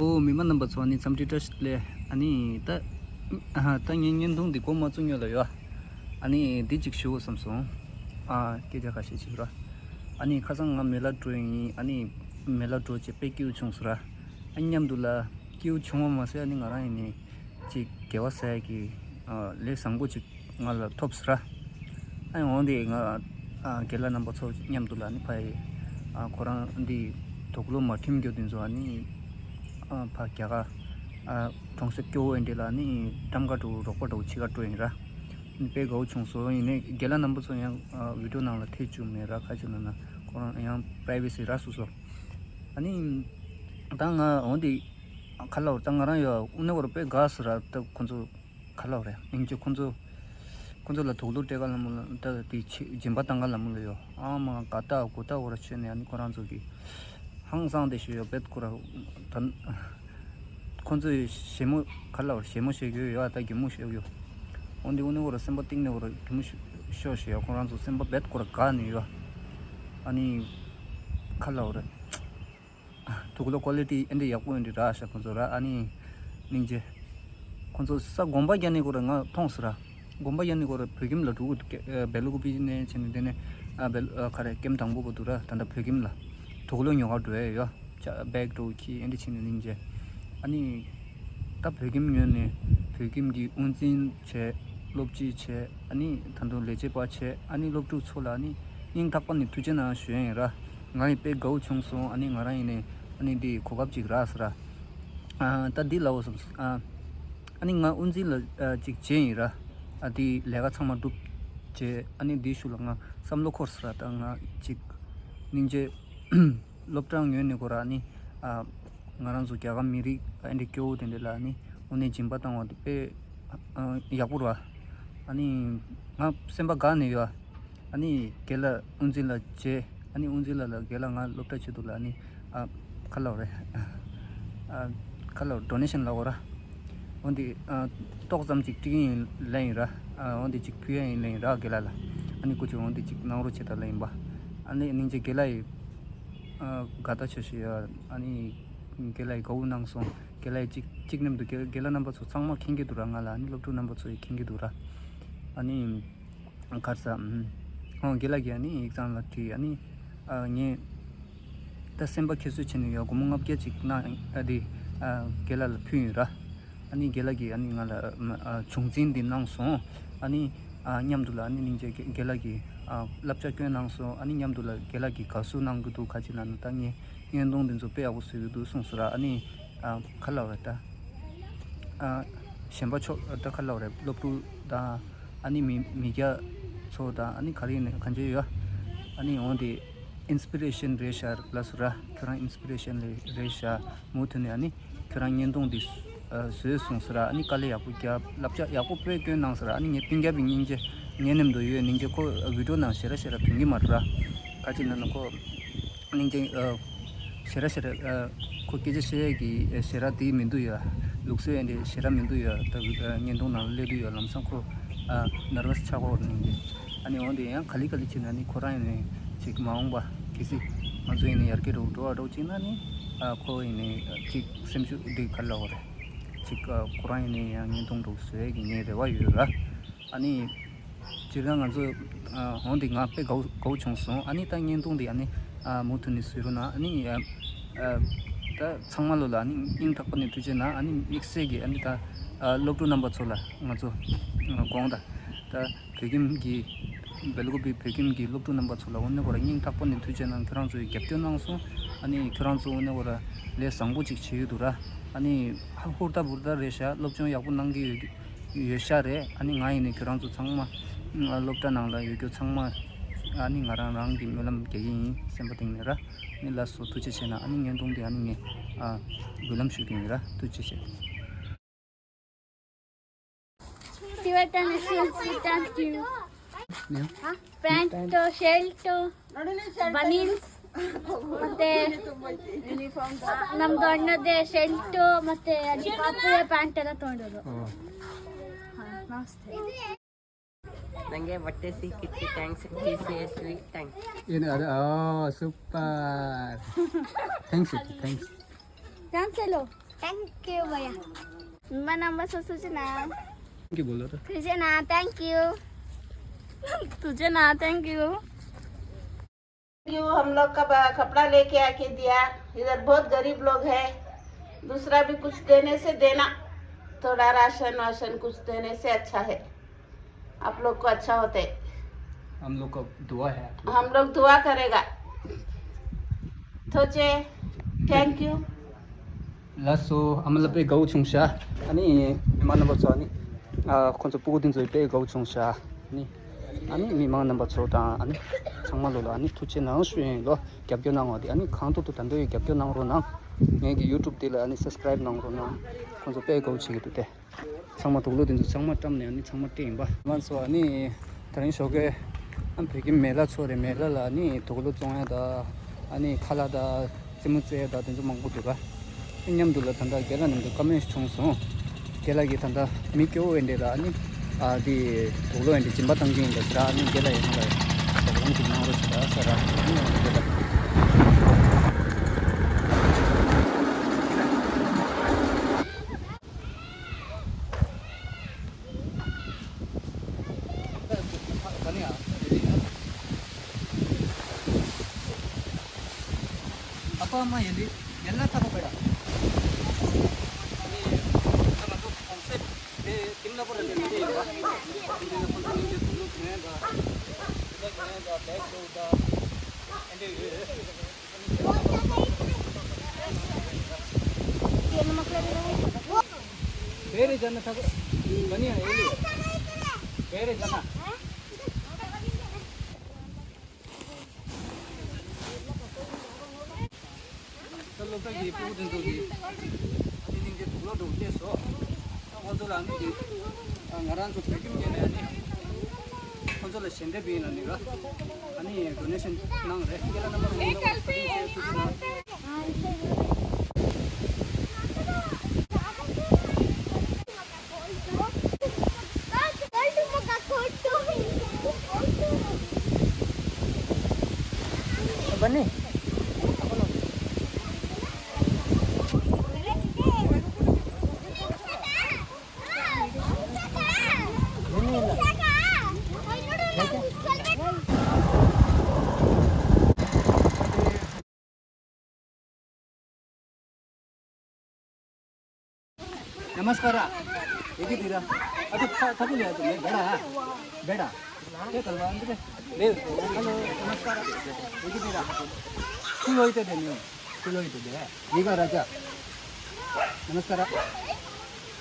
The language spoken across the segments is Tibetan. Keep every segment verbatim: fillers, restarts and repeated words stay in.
ཨོ། མི་མང་རྣམ་པ་ཚོ། ཨ་ནི་འཚམས་འདྲི་བཀྲ་ཤིས་བདེ་ལེགས། ཨ་ནི་ད་ཨ་ད་ངའི་བརྙན་ཐུང་འདི་འགོ་མ་བཙུགས་སྔོན་ལ་ཡོད། ཨ་ནི་འདི་གཅིག་ཞུ་དགོས་བསམ་སོང་། ཨ་སྐད་ཆ་ཁ་ཤས་ཅིག་ར། ཨ་ནི་ཁ་སང་ང་མེ་ལ་འགྲོ་ཡིན། ཨ་ནི་མེ་ལ་འགྲོ་བྱས་དཔེ་སྐྱིད་པོ་བྱུང་སོང་ར། ཨ་ནི་མཉམ་དུ་ལ་སྐྱིད་པོ་བྱུང་བ་མ་ཟད། ཨ་ནི་ང་རང་ཡིན་ནི་ཅིག་དགེ་བ་ཟེར་གི་ཨ་ལས་བཟང་པོ་ཅིག་ང་ལ་ཐོབ་སོང་ར། ཨ་ནི་འོན་ཏེ་ང་ཨ་རྒན་ལགས་རྣམ་པ་ཚོ་མཉམ་དུ་ལ་ནི་ཕ་ཡི་ཨ་ཁོ་རང་འདི་དུག་ལོག་མ་ཁྲིམས་རྒྱུ་དེ་ཚོ། ཨ་ནི་ཨ་ཕ་རྒྱ་གར་ཨ་གྲོང་གསེབ་སྐྱོ་བོ་འདི་ལ་ནི་ཊམ་ཀ་འགྲོ་རོགས་པ་འགྲོ་ཕྱི་ཁ་འགྲོ་ཡིན་ར། ཨ་ནི་དཔེ་དགའ་བོ་བྱུང་སོང་། ཡིན་ནའི་རྒན་ལགས་རྣམ་པ་ཚོ་ཡང་ཨ་བི་ཌིའོ་ནང་ལ་ཐེ་བཅུག་མེད་ར། ཁ་ཅིག་ལ་ན་ཁོ་རང་ཡང་པ་རའི་ཝེ་སི་ར་སོ་སོ། ཨ་ནི་ད་ང་འོན་ཏེ་ཁ་ལོ་ད་ང་རང་ཡོད་དབུ་ནས་བར་དཔེ་དགའ་སོང་ར། ད་ཁོ་ཚོ་ཁ་ལོ་རེད། སྙིང་རྗེ། ཁོ་ཚོ་ཁོ་ཚོ་ལ་དུག་ལོག་སྤྲད་ག་ལ་མོ་ལ་ད་དེ་ཆེ་སྦྱིན་པ་བཏང་ག་ལ་མོ་ལ་ཡོད། ཨ་མ་ག་ད་གོ་ད་འོ་ར་ཆོས་ནས། ཨ་ནི་ཁོ་རང་ཚོ་གི་ཧང་སང་དེ་ཞུ་ཡོད་པད་ཁོ་ར་ད་ཁོ་ཚོ་ཞེ་མོ་ཁ་ལོ་ཞེ་མོ་བྱེད་རྒྱུ་ཡོད། ད་གད་མོ་ཤོར་རྒྱུ། འོན་ཏེ་དབུ་ནས་བར་སེམས་པ་གཏིང་ནས་བར་གད་མོ་ཤོར་ཤོར་ཞེ་ཡོད། ཁོ་རང་ཚོ་སེམས་པ་པད་ཁོ་ར་དགའ་ནས་ཡོད། ཨ་ནི་ཁ་ལོ་རེད། དུག་ལོག་ཀོ་ལི་ཊི་ཨེ་འདྲ་ཡག་པོ་ཨེ་འདྲ་རག་ཤག་ཁོ་ཚོ་ར། ཨ་ནི་སྙིང་རྗེ། ཁོ་ཚོ་ས་དགོན་པ་རྒྱག་ནི་ཁོ་ར་ང་མཐོང་སོང་ར། དགོན་པ་རྒྱག་ནི་ཁོ་ར་བོད་ཁྱིམ་ལ་འགྲོ་གི་འདུག་ཨ་སྦེལ་ཀོབ་ནས་ཕྱིན་ནས་དེ་ནས་ཨ་སྦེལ་ཨ་ག་རེ་ཀེམ་དང་པོ་བར་དུ་ར། ད་ལྟ་བོད་ཁྱིམ་ལ་དུག་ལོག་ཉོ་ག་འགྲོ་ཡ་ཡོད། ཅ་བེག་འགྲོ་གི་ཨེ་འདྲ་ཕྱིན་ནས་སྙིང་རྗེ། ཨ་ནི་ད་བོད་ཁྱིམ་ཉོས་ནས་བོད་ཁྱིམ་གྱི་དབུ་འཛིན་བྱས། སློབ་སྤྱི་བྱས། ཨ་ནི་ད་དུང་ལས་བྱེད་པ་བྱས། ཨ་ནི་སློབ་ཕྲུག་ཚོ་ལ་ཨ་ནི་སྙིང་ཐག་པ་ནས་ཐུགས་རྗེ་གནང་ཞུ་ཡ་ཡིན་ར། ང་ཡི་དཔེ་དགའ་བོ་བྱུང་སོང་། ཨ་ནི་ང་རང་ཡིན་ནའི་ཨ་ནི་འདི་གོ་སྐབས་ཅིག་རག་སོང་ར། ཨ་ད་འདི་ལ་འོ་སོང་། ཨ་ཨ་ནི་ང་དབུ་འཛིན་ལ་ཨ་ཅིག་བྱས་ཡིན་ར། ཨ་འདི་ལས་ཀ་ཚང་མ་གྲུབ་བྱས། ཨ་ནི་འདི་ཤུལ་ལ་ང་བསམ་བློ་འཁོར་སོང་ར། ད་ང་ཅིག་སྙིང་རྗེ། སློབ་གྲྭ་ཉོས་ནས་ཁོ་ར་ཨ་ནི་ཨ་ང་རང་ཚོ་རྒྱ་གར་མི་རིགས་ཨ་འདི་སྐྱོ་བོ་དེ་འདྲ་ལ་ཨ་ནི་དངོས་གནས་སྦྱིན་པ་བཏང་བ་དེ་དཔེ་ཨ་ཡག་པོ་རེད་བ། ཨ་ནི་ང་སེམས་པ་དགའ་ནས་ཡོད། ཨ་ནི་རྒན་ལགས་དབུ་འཛིན་ལ་བྱས། ཨ་ནི་དབུ་འཛིན་ལགས་ལ་རྒན་ལགས་ང་སློབ་གྲྭ་ཆེད་དུ་ལ་ཨ་ནི་ཨ་ཁ་ལོ་རེད། ཨ་ཁ་ལོ་ཌོ་ནེ་ཤན་ལ་འོ་ར། འོན་ཏེ་ཨ་ཏོག་ཙམ་ཅིག་སྤྲད་ཀྱི་ཡིན་ལབ་ཡིན་ར། ཨ་འོན་ཏེ་ཅིག་ཕུལ་ཡ་ཡིན་ལབ་ཡིན་ར་རྒན་ལགས་ལ། ཨ་ནི་སྐུ་མཁྱེན་འོན་ཏེ་ཅིག་གནང་རོགས་བྱེད་དང་ལབ་ཡིན་པ། ཨ་ནི་སྙིང་རྗེ། རྒན་ལགས་ཡིས་ཨ་དགའ་ད་ཆོས་ཤིག་ཡོད། ཨ་ནི་རྒན་ལགས་ཡིས་དགའ་བོ་གནང་སོང་། རྒན་ལགས་ཡིས་ཅིག་ཅིག་མཉམ་དུ་རྒན་རྒན་ལགས་རྣམ་པ་ཚོ་ཚང་མ་མཁྱེན་གྱི་འདུག་ར། ང་ལ་ཨ་ནི་སློབ་ཕྲུག་རྣམ་པ་ཚོ་ཡིས་མཁྱེན་གྱི་འདུག་ར། ཨ་ནི་གར་ས་ཨོ་རྒན་ལགས་ཀྱིས་ཨ་ནི་ཡིག་ཚང་ལ་བྲིས། ཨ་ནི་ཨ་ངས་ད་སེམས་པ་ཁྱེར་སོ་བྱས་ནས་ཡོད། སྒོར་མོ་ལྔ་བརྒྱ་ཅིག་གནང་ཨ་དེ་ཨ་རྒན་ལགས་ལ་ཕུལ་ཡོད་ར། ཨ་ནི་རྒན་ལགས་ཀྱིས་ཨ་ནི་ང་ལ་ཨ་ཨ་བྱུང་འཛིན་འདི་གནང་སོང་། ཨ་ནི་ཨ་མཉམ་དུ་ལ་ཨ་ནི་སྙིང་རྗེ། རྒན་རྒན་ལགས་ཀྱིས་ཨ་བསླབ་བྱ་སྐྱོན་གནང་སོང་། ཨ་ནི་མཉམ་དུ་ལ་རྒན་ལགས་ཀྱིས་དགའ་བསུ་གནང་གི་འདུག་ག་ཅི་ལབ་ན་ད་ངས་བརྙན་ཐུང་འདི་ཚོ་དཔེ་ཡག་པོ་བཟོ་གི་འདུག་གསུངས་སོང་ར། ཨ་ནི་ཨ་ག་ལབ་རེད་ད། ཨ་གཞན་པ་ཕྱོགས་ད་ག་ལབ་རེད། སློབ་ཕྲུག་དང་ཨ་ནི་མི་མི་སྐྱ་ཚོ་དང་ཨ་ནི་ག་རེ་ཡིན་ན་གང་ཅི་ཡོད། ཨ་ནི་འོན་ཏེ་ཨིན་སི་པི་རེ་ཤན་རེད་ཤག་ལབ་སོང་ར། ཁྱོད་རང་ཨིན་སི་པི་རེ་ཤན་རེད་ཤག་མུ་མཐུད་ནས་ཨ་ནི་ཁྱོད་རང་བརྙན་ཐུང་འདི་ཨ་བཟོས་སོང་ཟེར་ར། ཨ་ནི་དཀའ་ལས་ཡག་པོ་བརྒྱབ། བསླབ་བྱ་ཡག་པོ་དཔེ་སྐྱོན་གནང་ཟེར་ར། ཨ་ནི་ངས་སྤུན་ཀྱག་པའི་སྙིང་རྗེ་ངའི་མཉམ་དུ་ཡོད་སྙིང་རྗེ། ཁོ་བི་ཌིའོ་ནང་ཞེ་དྲག་ཞེ་དྲག་ཐོན་གྱི་མ་རེད་ར། ག་ཅི་ལབ་ན་ཁོ་སྙིང་རྗེ་ཨ་ཞེ་དྲག་ཞེ་དྲག་ཨ་ཁོ་སྐད་ཆ་བཤད་ཡས་ཀྱི་ཨ་ཞེ་དྲག་དེ་མི་འདུག་ཡ། ལུགས་སྲོལ་ཡ་འདི་ཞེ་དྲག་མི་འདུག་ཡ། ད་བི་ཨ་བརྙན་ཐུང་ནང་སླེབས་དུས་ཡ་ལམ་སང་ཁོ་ཨ་ནར་བ་སི་ཆགས་ཀྱི་ཡོད་རེད་སྙིང་རྗེ། ཨ་ནི་འོན་ཏེ་ཡང་ག་ལེ་ག་ལེ་བྱས་ན་ནི་ཁོ་རང་ཡིན་ནའི་ཅིག་མ་འོངས་པ་གལ་སྲིད་ང་ཚོ་ཡིན་ནའི་ཡར་རྒྱས་འགྲོ་འགྲོ་བ་འགྲོ་ཅིག་ན་ནི་ཨ་ཁོ་ཡིན་ནའི་ཅིག་སེམས་ཤུགས་འདི་ག་ལ་འོ་རེད། ཅིག་ཨ་ཁོ་རང་ཡིན་ནའི་ཡང་བརྙན་ཐུང་འདྲ་བཟོ་ཡས་ཀྱི་ངའི་རེ་བ་ཡོད་ར། ཨ་ནི་སྤྱིར་བཏང་ང་ཚོ་ཨ་འོན་ཏེ་ང་དཔེ་དགའ་བོ་དགའ་བོ་བྱུང་སོང་། ཨ་ནི་ད་བརྙན་ཐུང་འདི་ཨ་ནི་ཨ་མུ་མཐུད་ནས་བཟོས་རོགས་གནང་། ཨ་ནི་ཨ་ཨ་ད་ཚང་མ་ལོ་ལ་ཨ་ནི་སྙིང་ཐག་པ་ནས་ཐུགས་རྗེ་གནང་། ཨ་ནི་དམིགས་བསལ་གྱི་ཨ་ནི་ད་ཨ་སློབ་ཕྲུག་རྣམ་པ་ཚོ་ལ་ང་ཚོ་ཨ་དགོངས་དག་ད་བོད་ཁྱིམ་གྱི་སྦེལ་ཀོབ་བོད་ཁྱིམ་གྱི་སློབ་ཕྲུག་རྣམ་པ་ཚོ་ལ་འོ་ནི་ཁོ་ར་སྙིང་ཐག་པ་ནས་ཐུགས་རྗེ་གནང་། ཁྱོད་རང་ཚོས་རྒྱབ་སྐྱོར་གནང་སོང་། ཨ་ནི་ཁྱོད་རང་ཚོ་འོ་ནི་ཁོ་ར་ལས་བཟང་པོ་ཅིག་བྱེད་ཀྱི་འདུག་ར། ཨ་ནི་ཧ་ཧུར་ཐག་འབུར་ཐག་རེད་ཤག་སློབ་སྦྱོང་ཡག་པོ་གནང་གི་ཡོད་ཡོད་ཤག་རེད། ཨ་ནི་ང་ཡིན་ནའི་ཁྱོད་རང་ཚོ་ཚང་མ་ཨ་སློབ་གྲྭ་ནང་ལ་ཡོད་རྒྱུ་ཚང་མ་ཨ་ནི་ང་རང་རང་གི་སྨོན་ལམ་རྒྱག་གི་ཡིན་སེམས་པ་གཏིང་ནས་ར། ཨ་ནི་ལགས་སོ་ཐུགས་རྗེ་ཆེ་གནང་། ཨ་ནི་བརྙན་ཐུང་འདི་ཨ་ནི་ངས་ཨ་འབུལ་ལམ་ཞུ་གི་ཡིན་ར། ཐུགས་རྗེ་ཆེ། Tibetan Essence sent you. ནེ། ཧ། པེན་ཊི་ཤེལ་ཊི་བ་ནིན་ཏེ་ནམ་དོན་ནོ་དེ་ཤེལ་ཊི་མ་ཏེ་ཨ་ནི་པ་པུ་ལེ་པེན་ཊི་ལ་ཐོན་འགྲོ་རོ། ཨོ། ཧ། ནམ་སྟེ། ནང་གི་བ་ཏེ་སི་ཀི་ཏི་ཐེངས་ཀི་སི་ཨེས་ཝི་ཐེངས། ཨེ་ནི་ཨ་རེ་ཨོ་སུ་པར། ཐེངས་ཡུ་ཐེངས། ཐེངས་ཧེ་ལོ། Thank you भैया। मेरा number so सूचना। Thank you बोलो तो। तुझे ना thank you। तुझे ना thank you। क्यों हम लोग का ब- कपड़ा लेके आके दिया। इधर बहुत गरीब लोग है, दूसरा भी कुछ देने से देना, थोड़ा राशन वाशन कुछ देने से अच्छा है। आप लोग को अच्छा होते। हम लोग को दुआ है। हम लोग दुआ करेगा। थोचे, thank you। ལགས་སོ། ཨ་མ་ལགས་དཔེ་དགའ་བོ་བྱུང་ཤག་ཨ་ནི་མི་མང་རྣམ་པ་ཚོ་ཨ་ནི་ཨ་ཁོང་ཚོ་སྤུ་གུ་དེ་ཚོ་དཔེ་དགའ་བོ་བྱུང་ཤག་ཨ་ནི་ཨ་ནི་མི་མང་རྣམ་པ་ཚོ་དང་ཨ་ནི་ཚང་མ་ལོ་ལ་ཨ་ནི་ཐུགས་རྗེ་གནང་ཞུ་ཡིན་ལོ། རྒྱབ་སྐྱོར་གནང་བ་དེ་ཨ་ནི་གང་ཐུབ་ཐུབ་ད་འདོད་ཡོད་རྒྱབ་སྐྱོར་གནང་རོགས་གནང་། ངེད་ཀྱི་YouTube་དེ་ལ་ཨ་ནི་subscribe་གནང་རོགས་གནང་། ཁོང་ཚོ་དཔེ་དགའ་བོ་བྱེད་ཀྱི་འདུག་སྟེ། ཚང་མ་དུག་ལོག་དེ་ཚོ་ཚང་མ་བཀྲམ་ནས་ཨ་ནི་ཚང་མ་སྤྲད་ཡིན་པ། ང་ཚོ་ཨ་ནི་དེ་རིང་ཞོགས་ཀས་ཨ་བོད་ཁྱིམ་མེ་ལ་ཚོ་རེད། མེ་ལ་ལ་ཨ་ནི་དུག་ལོག་བཙོང་ཡ་ད་ཨ་ནི་ཁ་ལག་ད་རྩེད་མོ་རྩེ་ཡ་ད་དེ་ཚོ་མང་པོ་འདུག་ག་ཨ་མཉམ་དུ་ལ་ད་ལྟ་རྒན་ལགས་མཉམ་དུ་བཀའ་མོལ་ཞིག་བྱུང་སོང་། རྒན་ལགས་ཀྱིས་ད་ལྟ་མི་སྐྱོ་བོ་འདི་ལ་ཨ་ནི་ཨ་དེ་དུག་ལོག་འདི་སྦྱིན་པ་བཏང་གི་ཡིན་ད་ཟེར། ཨ་ནི་རྒན་ལགས་ཡང་ལ་དོ་དགོང་ཅིག་གནང་རོགས་ཞེས་ད་ཟེར། ཨ་ནི་ཡང་རྒན་ལགས། तेरे जन था बनिया ये ले। तेरे जना। चलो तो ये पूछ दो जी। अभी निंगे टुकड़ा ढूंढ के सो। ཁོང་ཚོ་ལ་ནི་ང་རང་ཚོ་བོད་ཁྱིམ་གྱི་ནས་ནི་ཁོང་ཚོ་ལ་ཞལ་འདེབས་ཡིན་ལ་ནི་ར་ཨ་ནི་donation་གནང་རེད། ཁྱེད་རང་རྣམ་པ་ལ་ངོ་ལོག་ཕ་གི་ཆེ་ཐུགས་རྗེ་གནང་། बने। ನಮಸ್ಕಾರ. ಹೇಗಿದ್ದೀರಾ? ಅದು ತ- ತಗೊಳ್ಳಿ, ಅದು ಬೇಡ, ಬೇಡ. ಬೇಕಲ್ವಾ? ಅಂದ್ರೆ ಹಲೋ, ನಮಸ್ಕಾರ. ಹೇಗಿದ್ದೀರಾ? ಸ್ಕೂಲ್ ಹೋಯ್ತದೆ ನೀವು? ಸ್ಕೂಲ್ ಹೋಯ್ತದೆ. ಈಗ ರಜಾ. ನಮಸ್ಕಾರ.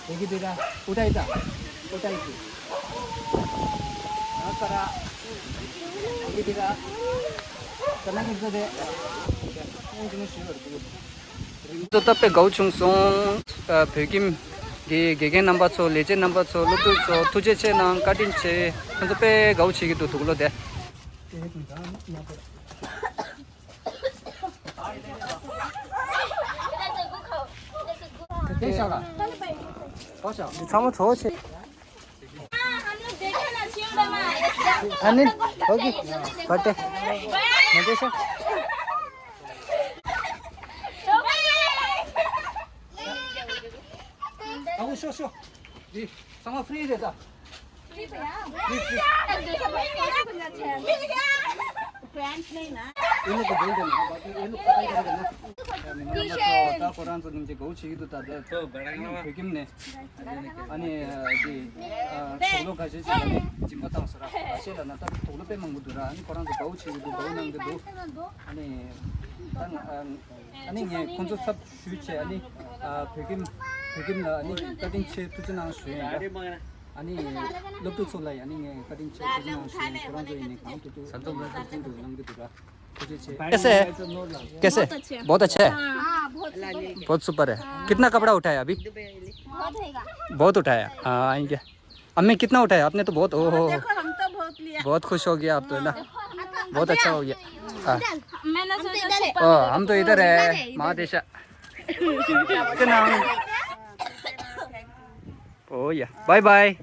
ಹೇಗಿದ್ದೀರಾ? ಊಟ ಆಯ್ತಾ? ಊಟ ಆಯ್ತು. ನಮಸ್ಕಾರ. ಹೇಗಿದ್ದೀರಾ? ಚೆನ್ನಾಗಿರ್ತದೆ. 또 ཏོ་དཔེ་དགའ་བོ་བྱུང་སོང་། བོད་ཁྱིམ་གྱི་དགེ་རྒན་རྣམ་པ་ཚོ། ལས་བྱེད་རྣམ་པ་ཚོ། སློབ་ཕྲུག་ཚོ། ཐུགས་རྗེ་ཆེ་གནང་། བཀའ་དྲིན་ཆེ། ཁོང་ཚོ་དཔེ་དགའ་བོ་བྱེད་ཀྱི་འདུག་དུག་ལོག་དེ། འདི་ཚང་མ་གྲོགས་བྱེད། अनिल, होगी? बर्थडे। नंदेश। अबो शो, शो। जी, समा फ्री रहता। Free, free. फ्रेंड्स नहीं ना। ये लोग को बोल देना, बाकी ये लोग पता ही करेगा ना। ད་ཁོ་རང་ཚོ་ཉིན་གཅིག་དགའ་བོ་བྱེད་ཀྱི་འདུག་ད་ལྟ་བོད་ཁྱིམ་ནས། ཨ་ནི་དེ་དུག་ལོག་ཁ་ཤས་ཤིག་ཨ་ནི་སྦྱིན་པ་བཏང་སོང་ར། ཁ་ཤས་ལ་ན་ད་དུག་ལོག་དཔེ་མང་པོ་འདུག་ར། ཨ་ནི་ཁོ་རང་ཚོ་དགའ་བོ་བྱེད་ཀྱི་འདུག་དགའ་བོ་གནང་གི་འདུག་ཨ་ནི་ད་ང་ཨ་ནི་ངས་ཁོང་ཚོ་ཚབ་ཞུས་བྱས། ཨ་ནི་བོད་ཁྱིམ་བོད་ཁྱིམ་ལ་ཨ་ནི་བཀའ་དྲིན་ཆེ། ཐུགས་རྗེ་གནང་ཞུ་ཡིན་ར། ཨ་ནི་སློབ་ཕྲུག་ཚོ་ལ་ཡང་ཨ་ནི་ངས་བཀའ་དྲིན་ཆེ། ཐུགས་རྗེ་གནང་ཞུ་ཡིན། ཁོ་རང་ཚོ་ཡིན་ནའི་གང་ཐུབ་ཐུབ་ཐུབ་ཚོད་འདུག་གནང་གི་འདུག་ར། कैसे? कैसे? बहुत अच्छा है। बहुत सुपर है। कितना कपड़ा उठाया अभी? बहुत उठाया। हाँ, आएंगे। अम्मी, कितना उठाया आपने? तो बहुत, ओहो। देखो, हम तो बहुत लिया। बहुत खुश हो गया आप तो, है ना? बहुत अच्छा हो गया। हाँ। मैंने सोचा छुपा ओ, हम तो इधर है, महादेशा। कितना? ओ या, बाय बाय।